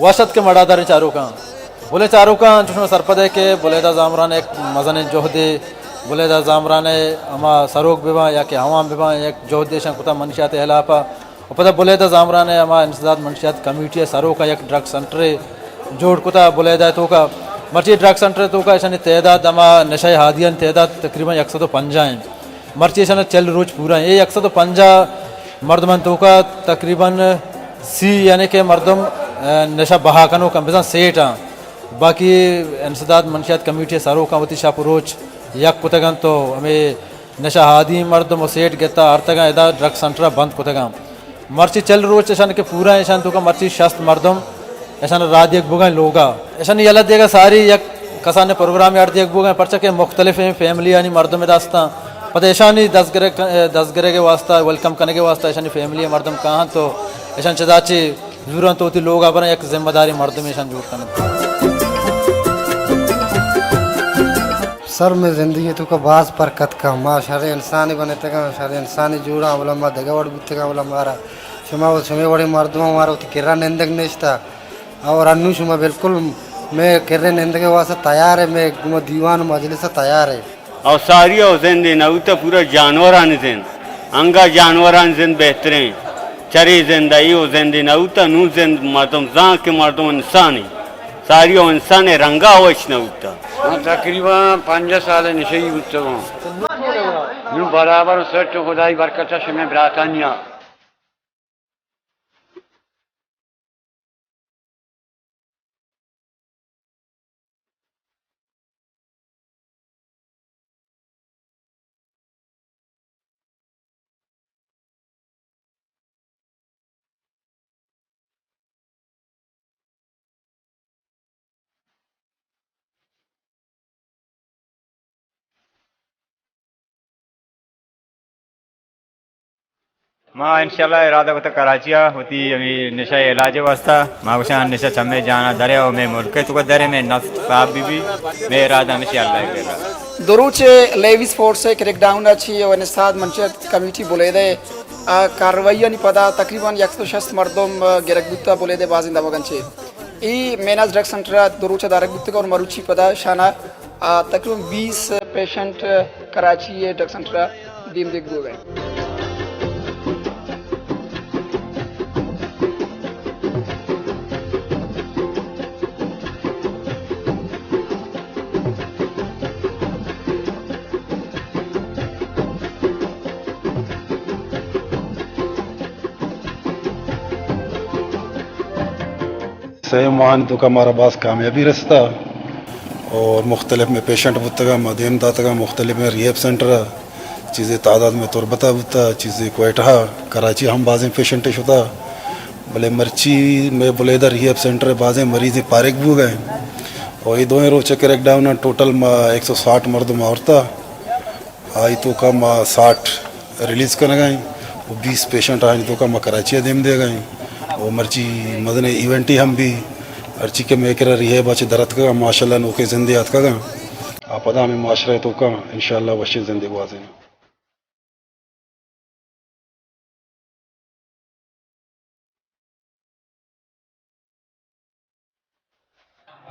وش اتک مڑاداریں چاروکاں۔ بلے چاروکاں، چو شما سرپد ئے کہ بلیدہ زامران ءِ یک مزنیں جہدے، بلیدہ زامران ءِ ہما سروک بہ باں یا کہ عوام بہ باں، یک جہدے اشاں کتا منشیات ءِ ہلاپ ءَ۔ و پدا بلیدہ زامران ءِ ہما انسداد منشیات کمیٹی ءِ سروک ءَ یک ڈرگ سنٹرے جوڑ کتا بلیدہ ءِ توکا۔ مرچی ڈرگ سنٹر ءِ توکا اشانی تعداد، ہما نشہ ءِ ہادیانی تعداد تقریباً یک سد و پنجاہ انت۔ مرچی اشانا چل روچ پورا انت۔ اے یک سد و پنجاہ مردمانی توکا تقریباً سی، یعنی کہ مردم، اہ، نشہ بہا کنوک انت، بزاں سیٹ انت۔ باقی انسداد منشیات کمیٹی ءِ سروکاں وتی شپ و روچ یک کتگ انت و ہمے نشہ ہادی مردم و سیٹ گتا آرتگاں، ادا ڈرگ سنٹر ءَ بند کتگاں۔ مرچی چل روچ اشان کہ پورا، اشان توکا مرچی شست مردم اشان را دیگ بوگا لوگا۔ اشانی یلہ دیگا ساری یک کسان پروگرام یار دیگ بوگا، پرچہ کہ مختلف فیملی آنی مردم داستاں۔ پتہ اشانی دزگرگ، دزگرگ واسطہ، ویلکم کنگ واسطہ اشانی فیملی مردم کاہاں تو اشان چدا چی زوران تو وتی لوگ ءَ براں، یک ذمہ داریں مردمے اشان جوڑ کننت۔ سر، مئے زندگی ءِ توکا باز پرک اتکاں۔ ما شریں انسانے بنتگاں، شریں انسانے جوڑاں، اولا ما دگہ وڑ بوتگاں، اولا مارا شما و شمے وڑیں مردماں مارا وتی کرا نندگ نشتا۔ اور انو شما بالکل مئے کرا نندگ ءِ واسطہ تیار ئے، مئے گوما دیوان و مجلس ءَ تیار ئے۔ او ساری او زندے نہ بوتا، پورا جانورانی زند۔ انگا جانورانی زند بہتریں۔ چرے زند ای او زندے نہ بوتا، نوں زند مردم زان کہ مردم انسانے۔ ساری او انسان رنگا او اچ نہ بوتا۔ من تقریباً پنجاہ سال نشئی بوتگاں۔ نوں برابر سٹ، خدائی برکت شمے براتانیا۔ ما انشاءاللہ ارادہ کتہ کراچی ءَ وتی ہمے نشہ ءِ علاج ءِ واسطہ۔ ما گوشاں نشہ چمے جان ءَ درے ءُ مئے ملک ءِ توکا درے، مئے نفس صاف بی بی، مئے ارادہ ہمیشی اللہ ءِ کرا۔ دو روچ ءِ لیویز فورس ءِ کریک ڈاؤن ءَ چہ انسداد منشیات کمیٹی بلیدہ ءِ کارروائیانی پدا تقریباً یک سد ءُ شست مردم گرگ بوتہ بلیدہ ءِ بازیں دمگاں چہ۔ اے میناز ڈرگ سنٹر ءَ دو روچ ءَ دارگ بوتگ اور مروچی پدا شانا آ، تقریباً بیس پیشنٹ کراچی ءِ ڈرگ سنٹر ءَ دیم دیگ بوگ ءَ انت۔ سئے ماہانی توکا مارا باز کامیابی رستا اور مختلف مئے پیشنٹ بوتگا، ما دیم داتگا مختلف مئے ریہیب سینٹر ءَ، چیزے تعداد مئے تربت ءَ بوتا، چیزے کوئٹہ ءَ، کراچی ءَ ہم بازیں پیشنٹے شتا، بلے مرچی مئے بلیدہ ریہیب سینٹر ءَ بازیں مریضے پارگ بوگ ءَ انت۔ اور اے دوئیں روچ ءِ کریک ڈاؤن ءَ ٹوٹل ما ایک سو ساٹھ مردم آورتا۔ آئی توکا ما ساٹھ ریلیز کنگا ایں و بیس پیشنٹ آئی توکا ما کراچی ءَ دیم دیگا ایں و مرچی مزنیں ایونٹے ہم بی، ہرچی کہ مئے کرا ریہیب ءَ چہ در اتکگا، ماشاءاللہ نوکیں زندے آتکگا۔ آ پدا ہمے معاشرہ ءِ توکا انشاءاللہ وشیں زندے گوازیناں۔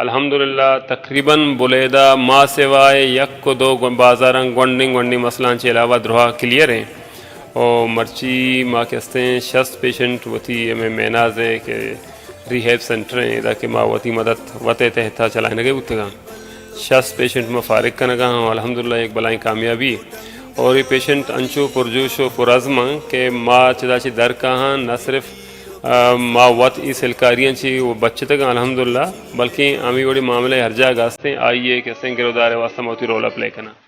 الحمدللہ، تقریباً بلیدہ ما سوائے یک و دو گو-، بازاراں گونڈیں گونڈیں مسئلہاں چہ علاوہ دراہ کلیئر ایں۔ او مرچی ما کہ استیں شست پیشنٹ وتی ہمے میناز ءِ کہ ریہیب سینٹر ایں، ادا کہ ما وتی مدد وت ءِ تحت ءَ چلائینگ ءَ بوتگاں۔ شست پیشنٹ ما فارغ کنگا ہاں، الحمدللہ یک بلائیں کامیابی۔ اور اے پیشنٹ انچو پرجوش و پرعزم ایں کہ ما چدا چہ در کاہاں نہ صرف، آ، ما وت اے سلکاریاں چہ بچتگاں الحمدللہ، بلکیں ہمے وڑیں معاملہ ہر جاگہ استیں، آئی ءِ کہ استیں گرودار ءِ واسطہ ما وتی رول ءَ پلے کناں۔